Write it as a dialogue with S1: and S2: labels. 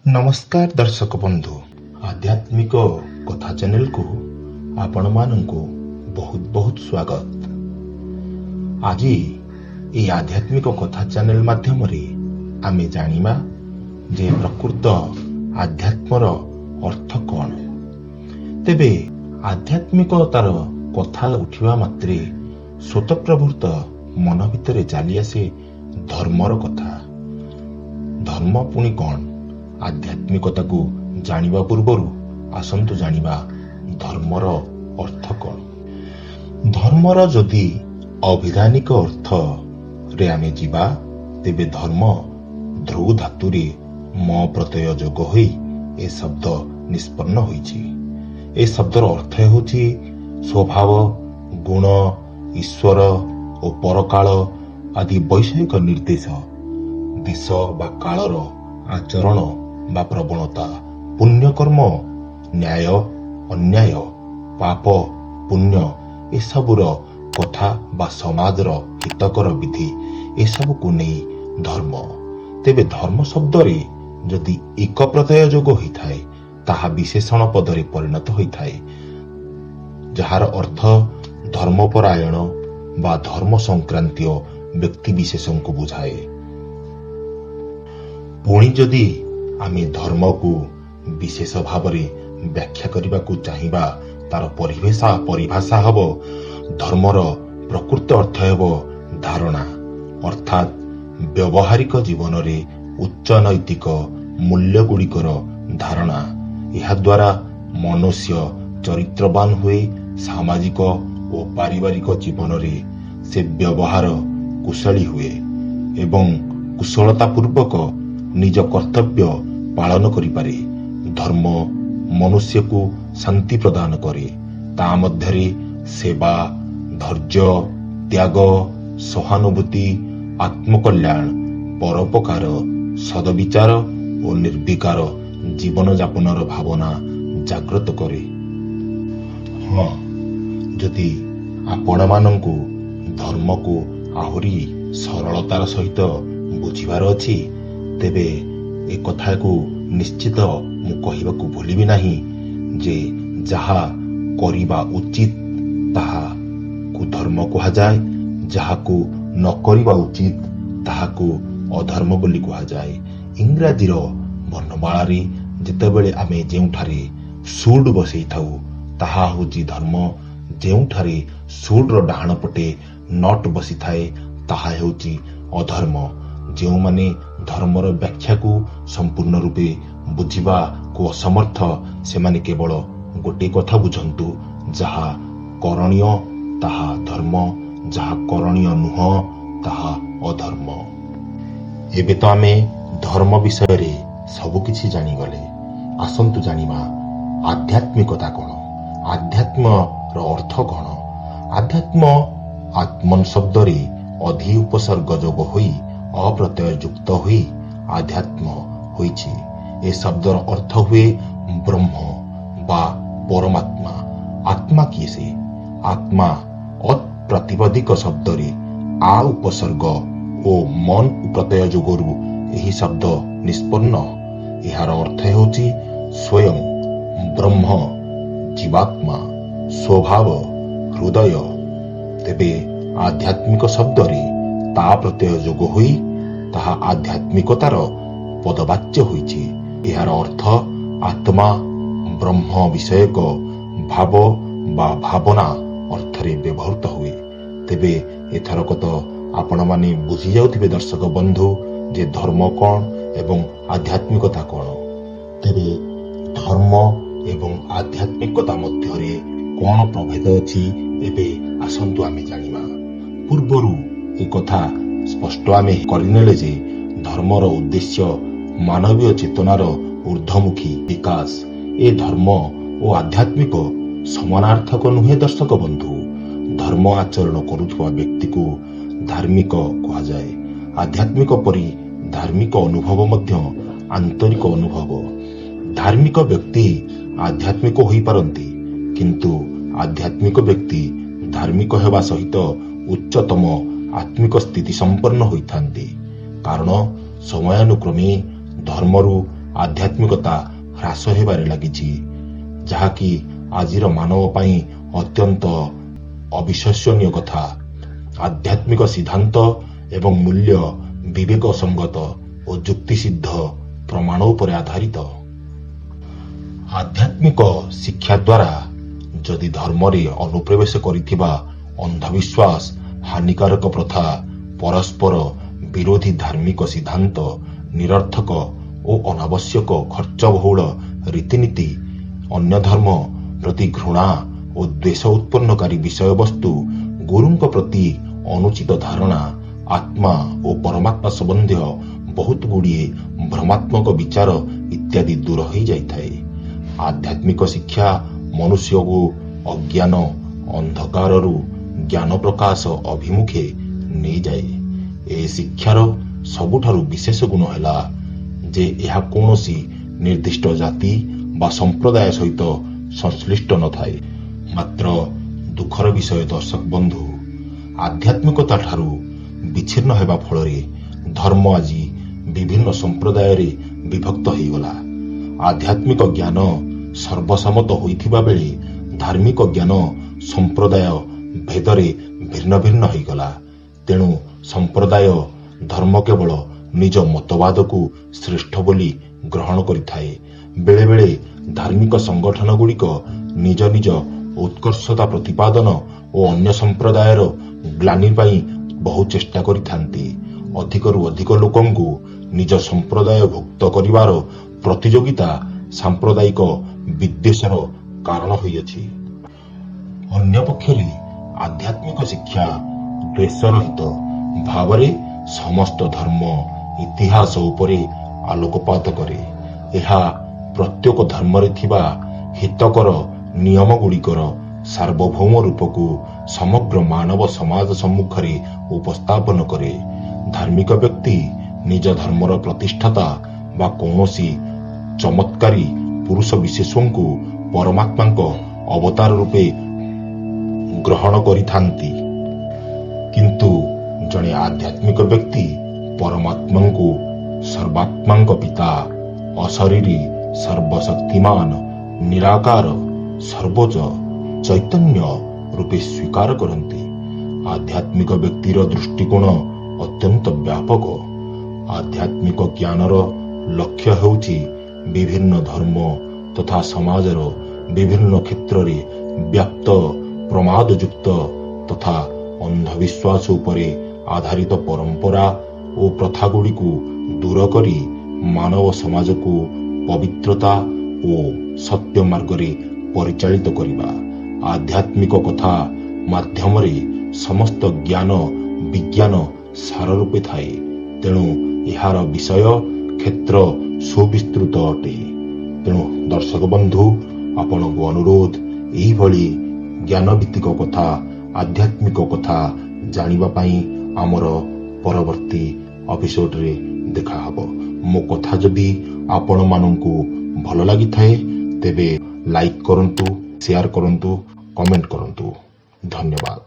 S1: ନମସ୍କାର ଦର୍ଶକ ବନ୍ଧୁ, ଆଧ୍ୟାତ୍ମିକ କଥା ଚ୍ୟାନେଲକୁ ଆପଣମାନଙ୍କୁ ବହୁତ ବହୁତ ସ୍ୱାଗତ। ଆଜି ଏହି ଆଧ୍ୟାତ୍ମିକ କଥା ଚ୍ୟାନେଲ ମାଧ୍ୟମରେ ଆମେ ଜାଣିବା ଯେ ପ୍ରକୃତ ଆଧ୍ୟାତ୍ମର ଅର୍ଥ କ'ଣ। ତେବେ ଆଧ୍ୟାତ୍ମିକତାର କଥା ଉଠିବା ମାତ୍ରେ ସ୍ୱତଃପ୍ରବୃତ୍ତ ମନ ଭିତରେ ଚାଲିଆସେ ଧର୍ମର କଥା। ଧର୍ମ ପୁଣି କ'ଣ? ଆଧ୍ୟାତ୍ମିକତାକୁ ଜାଣିବା ପୂର୍ବରୁ ଆସନ୍ତୁ ଜାଣିବା ଧର୍ମର ଅର୍ଥ କ'ଣ। ଧର୍ମର ଯଦି ଆଭିଧାନିକ ଅର୍ଥରେ ଆମେ ଯିବା, ତେବେ ଧର୍ମ ଧୃ ଧାତୁରେ ମ ପ୍ରତ୍ୟୟ ଯୋଗ ହୋଇ ଏ ଶବ୍ଦ ନିଷ୍ପନ୍ନ ହୋଇଛି। ଏ ଶବ୍ଦର ଅର୍ଥ ହେଉଛି ସ୍ୱଭାବ, ଗୁଣ, ଈଶ୍ୱର ଓ ପରକାଳ ଆଦି ବୈଷୟିକ ନିର୍ଦ୍ଦେଶ, ଦେଶ ବା କାଳର ଆଚରଣ ବା ପ୍ରବଣତା, ପୁଣ୍ୟକର୍ମ, ନ୍ୟାୟ, ଅନ୍ୟାୟ, ପାପ, ପୁଣ୍ୟ ଏସବୁର କଥା ବା ସମାଜର ହିତକର ବିଧି, ଏସବୁକୁ ନେଇ ଧର୍ମ। ତେବେ ଧର୍ମ ଶବ୍ଦରେ ଯଦି ଇକ ପ୍ରତ୍ୟୟ ଯୋଗ ହୋଇଥାଏ, ତାହା ବିଶେଷଣ ପଦରେ ପରିଣତ ହୋଇଥାଏ, ଯାହାର ଅର୍ଥ ଧର୍ମପରାୟଣ ବା ଧର୍ମ ସଂକ୍ରାନ୍ତୀୟ ବ୍ୟକ୍ତିବିଶେଷଙ୍କୁ ବୁଝାଏ। ପୁଣି ଯଦି ଆମେ ଧର୍ମକୁ ବିଶେଷ ଭାବରେ ବ୍ୟାଖ୍ୟା କରିବାକୁ ଚାହିଁବା, ତାର ପରିଭାଷା ହେବ, ଧର୍ମର ପ୍ରକୃତ ଅର୍ଥ ହେବ ଧାରଣା, ଅର୍ଥାତ୍ ବ୍ୟବହାରିକ ଜୀବନରେ ଉଚ୍ଚ ନୈତିକ ମୂଲ୍ୟଗୁଡ଼ିକର ଧାରଣା। ଏହାଦ୍ୱାରା ମନୁଷ୍ୟ ଚରିତ୍ରବାନ ହୁଏ। ସାମାଜିକ ଓ ପାରିବାରିକ ଜୀବନରେ ସେ ବ୍ୟବହାର କୁଶଳୀ ହୁଏ ଏବଂ କୁଶଳତା ପୂର୍ବକ ନିଜ କର୍ତ୍ତବ୍ୟ ପାଳନ କରିପାରେ। ଧର୍ମ ମନୁଷ୍ୟକୁ ଶାନ୍ତି ପ୍ରଦାନ କରେ। ତା ମଧ୍ୟରେ ସେବା, ଧୈର୍ଯ୍ୟ, ତ୍ୟାଗ, ସହାନୁଭୂତି, ଆତ୍ମକଲ୍ୟାଣ, ପରୋପକାର, ସଦବିଚାର ଓ ନିର୍ବିକାର ଜୀବନଯାପନର ଭାବନା ଜାଗ୍ରତ କରେ। ହଁ, ଯଦି ଆପଣମାନଙ୍କୁ ଧର୍ମକୁ ଆହୁରି ସରଳତାର ସହିତ ବୁଝିବାର ଅଛି, ତେବେ ଏ କଥାକୁ ନିଶ୍ଚିତ ମୁଁ କହିବାକୁ ଭୁଲିବି ନାହିଁ ଯେ ଯାହା କରିବା ଉଚିତ ତାହାକୁ ଧର୍ମ କୁହାଯାଏ, ଯାହାକୁ ନ କରିବା ଉଚିତ ତାହାକୁ ଅଧର୍ମ ବୋଲି କୁହାଯାଏ। ଇଂରାଜୀର ବର୍ଣ୍ଣମାଳାରେ ଯେତେବେଳେ ଆମେ ଯେଉଁଠାରେ should ବସେଇଥାଉ, ତାହା ହେଉଛି ଧର୍ମ। ଯେଉଁଠାରେ ସୁଡ୍ର ଡାହାଣ ପଟେ not ବସିଥାଏ, ତାହା ହେଉଛି ଅଧର୍ମ। ଯେଉଁମାନେ ଧର୍ମର ବ୍ୟାଖ୍ୟାକୁ ସମ୍ପୂର୍ଣ୍ଣ ରୂପେ ବୁଝିବାକୁ ଅସମର୍ଥ, ସେମାନେ କେବଳ ଗୋଟିଏ କଥା ବୁଝନ୍ତୁ, ଯାହା କରଣୀୟ ତାହା ଧର୍ମ, ଯାହା କରଣୀୟ ନୁହଁ ତାହା ଅଧର୍ମ। ଏବେ ତ ଆମେ ଧର୍ମ ବିଷୟରେ ସବୁକିଛି ଜାଣିଗଲେ। ଆସନ୍ତୁ ଜାଣିବା ଆଧ୍ୟାତ୍ମିକତା କ'ଣ, ଆଧ୍ୟାତ୍ମର ଅର୍ଥ କ'ଣ। ଆଧ୍ୟାତ୍ମ, ଆତ୍ମନ୍ ଶବ୍ଦରେ ଅଧି ଉପସର୍ଗ ଯୋଗ ହୋଇ ଅପ୍ରତ୍ୟୟ ଯୁକ୍ତ ହୋଇ ଆଧ୍ୟାତ୍ମ ହୋଇଛି। ଏ ଶବ୍ଦର ଅର୍ଥ ହୁଏ ବ୍ରହ୍ମ ବା ପରମାତ୍ମା। ଆତ୍ମା କିଏ ସେ? ଆତ୍ମା ଅତ୍ ପ୍ରାତିପଦିକ ଶବ୍ଦରେ ଆ ଉପସର୍ଗ ଓ ମନ୍ ପ୍ରତ୍ୟୟ ଯୋଗରୁ ଏହି ଶବ୍ଦ ନିଷ୍ପନ୍ନ। ଏହାର ଅର୍ଥ ହେଉଛି ସ୍ୱୟଂ ବ୍ରହ୍ମ, ଜୀବାତ୍ମା, ସ୍ୱଭାବ, ହୃଦୟ। ତେବେ ଆଧ୍ୟାତ୍ମିକ ଶବ୍ଦରେ ତା ପ୍ରତ୍ୟୟ ଯୋଗ ହୋଇ ତାହା ଆଧ୍ୟାତ୍ମିକତାର ପଦବାଚ୍ୟ ହୋଇଛି। ଏହାର ଅର୍ଥ ଆତ୍ମା, ବ୍ରହ୍ମ ବିଷୟକ ଭାବ ବା ଭାବନା ଅର୍ଥରେ ବ୍ୟବହୃତ ହୁଏ। ତେବେ ଏଥରକ ତ ଆପଣମାନେ ବୁଝି ଯାଉଥିବେ ଦର୍ଶକ ବନ୍ଧୁ, ଯେ ଧର୍ମ କ'ଣ ଏବଂ ଆଧ୍ୟାତ୍ମିକତା କ'ଣ। ତେବେ ଧର୍ମ ଏବଂ ଆଧ୍ୟାତ୍ମିକତା ମଧ୍ୟରେ କ'ଣ ପ୍ରଭେଦ ଅଛି, ଏବେ ଆସନ୍ତୁ ଆମେ ଜାଣିବା। ପୂର୍ବରୁ ଏକଥା ସ୍ପଷ୍ଟ ଆମେ କରିନେଲେ ଯେ ଧର୍ମର ଉଦ୍ଦେଶ୍ୟ ମାନବୀୟ ଚେତନାର ଊର୍ଦ୍ଧ୍ୱମୁଖୀ ବିକାଶ। ଏ ଧର୍ମ ଓ ଆଧ୍ୟାତ୍ମିକ ସମାନାର୍ଥକ ନୁହେଁ ଦର୍ଶକ ବନ୍ଧୁ। ଧର୍ମ ଆଚରଣ କରୁଥିବା ବ୍ୟକ୍ତିକୁ ଧାର୍ମିକ କୁହାଯାଏ। ଆଧ୍ୟାତ୍ମିକ ପରି ଧାର୍ମିକ ଅନୁଭବ ମଧ୍ୟ ଆନ୍ତରିକ ଅନୁଭବ। ଧାର୍ମିକ ବ୍ୟକ୍ତି ଆଧ୍ୟାତ୍ମିକ ହୋଇପାରନ୍ତି, କିନ୍ତୁ ଆଧ୍ୟାତ୍ମିକ ବ୍ୟକ୍ତି ଧାର୍ମିକ ହେବା ସହିତ ଉଚ୍ଚତମ ଆତ୍ମିକ ସ୍ଥିତି ସମ୍ପନ୍ନ ହୋଇଥାନ୍ତି। କାରଣ ସମୟାନୁକ୍ରମେ ଧର୍ମରୁ ଆଧ୍ୟାତ୍ମିକତା ହ୍ରାସ ହେବାରେ ଲାଗିଛି, ଯାହାକି ଆଜିର ମାନବ ପାଇଁ ଅତ୍ୟନ୍ତ ଅବିଶ୍ୱସନୀୟ କଥା। ଆଧ୍ୟାତ୍ମିକ ସିଦ୍ଧାନ୍ତ ଏବଂ ମୂଲ୍ୟ ବିବେକ ସଙ୍ଗତ ଓ ଯୁକ୍ତିସିଦ୍ଧ ପ୍ରମାଣ ଉପରେ ଆଧାରିତ। ଆଧ୍ୟାତ୍ମିକ ଶିକ୍ଷା ଦ୍ୱାରା ଯଦି ଧର୍ମରେ ଅନୁପ୍ରବେଶ କରିଥିବା ଅନ୍ଧବିଶ୍ୱାସ, ହାନିକାରକ ପ୍ରଥା, ପରସ୍ପର ବିରୋଧୀ ଧାର୍ମିକ ସିଦ୍ଧାନ୍ତ, ନିରର୍ଥକ ଓ ଅନାବଶ୍ୟକ ଖର୍ଚ୍ଚବହୁଳ ରୀତିନୀତି, ଅନ୍ୟ ଧର୍ମ ପ୍ରତି ଘୃଣା ଓ ଦ୍ୱେଷ ଉତ୍ପନ୍ନକାରୀ ବିଷୟବସ୍ତୁ, ଗୁରୁଙ୍କ ପ୍ରତି ଅନୁଚିତ ଧାରଣା, ଆତ୍ମା ଓ ପରମାତ୍ମା ସମ୍ବନ୍ଧୀୟ ବହୁତ ଗୁଡ଼ିଏ ଭ୍ରମାତ୍ମକ ବିଚାର ଇତ୍ୟାଦି ଦୂର ହୋଇଯାଇଥାଏ। ଆଧ୍ୟାତ୍ମିକ ଶିକ୍ଷା ମନୁଷ୍ୟକୁ ଅଜ୍ଞାନ ଅନ୍ଧକାରରୁ ଜ୍ଞାନ ପ୍ରକାଶ ଅଭିମୁଖେ ନେଇଯାଏ। ଏ ଶିକ୍ଷାର ସବୁଠାରୁ ବିଶେଷ ଗୁଣ ହେଲା ଯେ ଏହା କୌଣସି ନିର୍ଦ୍ଦିଷ୍ଟ ଜାତି ବା ସମ୍ପ୍ରଦାୟ ସହିତ ସଂଶ୍ଳିଷ୍ଟ ନଥାଏ। ମାତ୍ର ଦୁଃଖର ବିଷୟ ଦର୍ଶକ ବନ୍ଧୁ, ଆଧ୍ୟାତ୍ମିକତା ଠାରୁ ବିଚ୍ଛିନ୍ନ ହେବା ଫଳରେ ଧର୍ମ ଆଜି ବିଭିନ୍ନ ସମ୍ପ୍ରଦାୟରେ ବିଭକ୍ତ ହୋଇଗଲା। ଆଧ୍ୟାତ୍ମିକ ଜ୍ଞାନ ସର୍ବସମ୍ମତ ହୋଇଥିବା ବେଳେ ଧାର୍ମିକ ଜ୍ଞାନ ସମ୍ପ୍ରଦାୟ ଭେଦରେ ଭିନ୍ନ ଭିନ୍ନ ହୋଇଗଲା। ତେଣୁ ସମ୍ପ୍ରଦାୟ ଧର୍ମ କେବଳ ନିଜ ମତବାଦକୁ ଶ୍ରେଷ୍ଠ ବୋଲି ଗ୍ରହଣ କରିଥାଏ। ବେଳେବେଳେ ଧାର୍ମିକ ସଂଗଠନଗୁଡ଼ିକ ନିଜ ନିଜ ଉତ୍କର୍ଷତା ପ୍ରତିପାଦନ ଓ ଅନ୍ୟ ସମ୍ପ୍ରଦାୟର ଗ୍ଲାନି ପାଇଁ ବହୁ ଚେଷ୍ଟା କରିଥାନ୍ତି। ଅଧିକରୁ ଅଧିକ ଲୋକଙ୍କୁ ନିଜ ସମ୍ପ୍ରଦାୟ ଭୁକ୍ତ କରିବାର ପ୍ରତିଯୋଗିତା ସାମ୍ପ୍ରଦାୟିକ ବିଦ୍ୱେଷର କାରଣ ହୋଇଅଛି। ଅନ୍ୟପକ୍ଷରେ ଆଧ୍ୟାତ୍ମିକ ଶିକ୍ଷା ଦ୍ୱେଷରହିତ ଭାବରେ ସମସ୍ତ ଧର୍ମ ଇତିହାସ ଉପରେ ଆଲୋକପାତ କରେ। ଏହା ପ୍ରତ୍ୟେକ ଧର୍ମରେ ଥିବା ହିତକର ନିୟମଗୁଡ଼ିକର ସାର୍ବଭୌମ ରୂପକୁ ସମଗ୍ର ମାନବ ସମାଜ ସମ୍ମୁଖରେ ଉପସ୍ଥାପନ କରେ। ଧାର୍ମିକ ବ୍ୟକ୍ତି ନିଜ ଧର୍ମର ପ୍ରତିଷ୍ଠାତା ବା କୌଣସି ଚମତ୍କାରୀ ପୁରୁଷ ବିଶେଷଙ୍କୁ ପରମାତ୍ମାଙ୍କ ଅବତାର ରୂପେ ଗ୍ରହଣ କରିଥାନ୍ତି। କିନ୍ତୁ ଜଣେ ଆଧ୍ୟାତ୍ମିକ ବ୍ୟକ୍ତି ପରମାତ୍ମାଙ୍କୁ ସର୍ବାତ୍ମାଙ୍କ ପିତା, ଅଶରୀରୀ, ସର୍ବଶକ୍ତିମାନ, ନିରାକାର, ସର୍ବୋଚ୍ଚ ଚୈତନ୍ୟ ରୂପେ ସ୍ୱୀକାର କରନ୍ତି। ଆଧ୍ୟାତ୍ମିକ ବ୍ୟକ୍ତିର ଦୃଷ୍ଟିକୋଣ ଅତ୍ୟନ୍ତ ବ୍ୟାପକ। ଆଧ୍ୟାତ୍ମିକ ଜ୍ଞାନର ଲକ୍ଷ୍ୟ ହେଉଛି ବିଭିନ୍ନ ଧର୍ମ ତଥା ସମାଜର ବିଭିନ୍ନ କ୍ଷେତ୍ରରେ ବ୍ୟାପ୍ତ ପ୍ରମାଦଯୁକ୍ତ ତଥା ଅନ୍ଧବିଶ୍ୱାସ ଉପରେ ଆଧାରିତ ପରମ୍ପରା ଓ ପ୍ରଥାଗୁଡ଼ିକୁ ଦୂର କରି ମାନବ ସମାଜକୁ ପବିତ୍ରତା ଓ ସତ୍ୟ ମାର୍ଗରେ ପରିଚାଳିତ କରିବା। ଆଧ୍ୟାତ୍ମିକ କଥା ମାଧ୍ୟମରେ ସମସ୍ତ ଜ୍ଞାନ ବିଜ୍ଞାନ ସାର ରୂପେ ଥାଏ। ତେଣୁ ଏହାର ବିଷୟ କ୍ଷେତ୍ର ସୁବିସ୍ତୃତ ଅଟେ। ତେଣୁ ଦର୍ଶକ ବନ୍ଧୁ, ଆପଣଙ୍କୁ ଅନୁରୋଧ, ଏହିଭଳି ଜ୍ଞାନଭିତ୍ତିକ କଥା, ଆଧ୍ୟାତ୍ମିକ କଥା ଜାଣିବା ପାଇଁ ଆମର ପରବର୍ତ୍ତୀ ଏପିସୋଡରେ ଦେଖାହବ। ମୋ କଥା ଯଦି ଆପଣମାନଙ୍କୁ ଭଲ ଲାଗିଥାଏ, ତେବେ ଲାଇକ୍ କରନ୍ତୁ, ସେୟାର କରନ୍ତୁ, କମେଣ୍ଟ କରନ୍ତୁ। ଧନ୍ୟବାଦ।